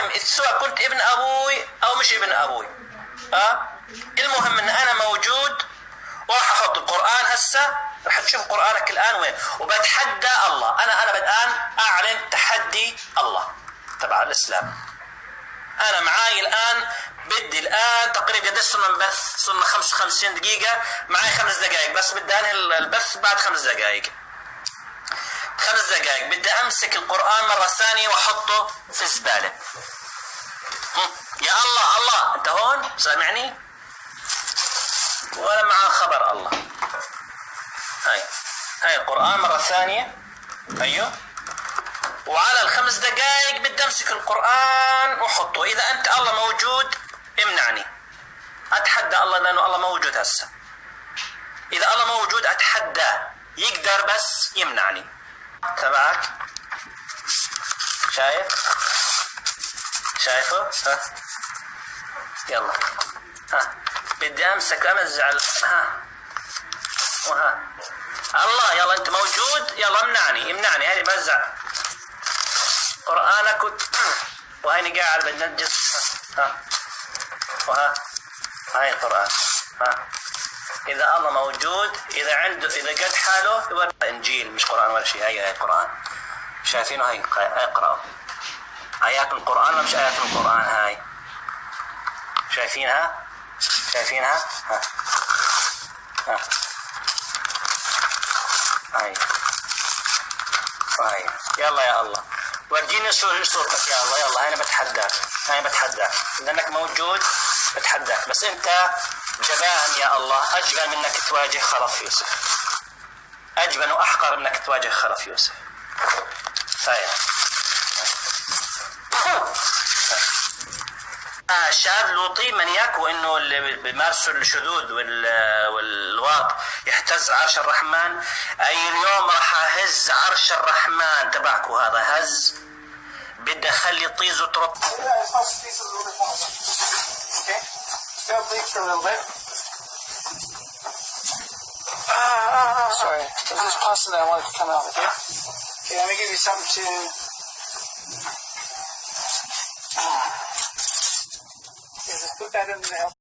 مهم سواء كنت ابن ابوي او مش ابن ابوي. المهم ان انا موجود وراح احط القران هسه، رح تشوف قرانك الان وين. وبتحدى الله، انا الان اعلن تحدي الله تبع الاسلام. انا معاي الان، بدي الان تقريبا قديش صرنا نبث؟ صرنا 55 دقيقة، معي 5 دقائق بس، بدي انهي البث بعد 5 دقائق. 5 دقائق بدي امسك القرآن مرة ثانية واحطه في الزبالة. يا الله، الله انت هون سامعني ولا معاه خبر؟ الله، هاي هاي القرآن مرة ثانية. ايوه، وعلى ال5 دقائق بدي امسك القرآن واحطه. اذا انت الله موجود امنعني. اتحدى الله لانه الله موجود هسه. اذا الله موجود اتحدى يقدر بس يمنعني. تبعك شايف؟ شايفه؟ ها، يلا ها، بدي امسك امزع ها وها. الله، يلا انت موجود، يلا امنعني امنعني. هذه بزع قرآنك وهيني قاعد بتنجس. ها وها، هاي القرآن. ها، إذا الله موجود، إذا عنده، إذا قد حاله يوري إنجيل مش قرآن ولا شيء. هاي هاي القرآن، شايفينه؟ هاي اقرأوا، آيات من القرآن ولا مش آيات من القرآن؟ هاي شايفينها؟ شايفينها؟ ها ها، هاي هاي. يلا يا الله ورجيني صورتك يا الله. يلا، انا بتحداك، انا بتحداك لانك موجود، بتحداك. بس انت جبان يا الله، اجبن منك تواجه خلف يوسف، اجبن واحقر منك تواجه خلف يوسف. هاي شاذ لوطي منياك، وانه اللي بيمارسوا الشذوذ واللواط يهتز عرش الرحمن. اي اليوم راح اهز عرش الرحمن تبعكم هذا هز، بدي اخلي طيزه ترط. Yeah, just toss the pieces a little bit more. Okay? Just gotta bleed for a little bit. Sorry. There's this pus in there I want it to come out, okay? Okay, let me give you something to. Okay, just put that in to help.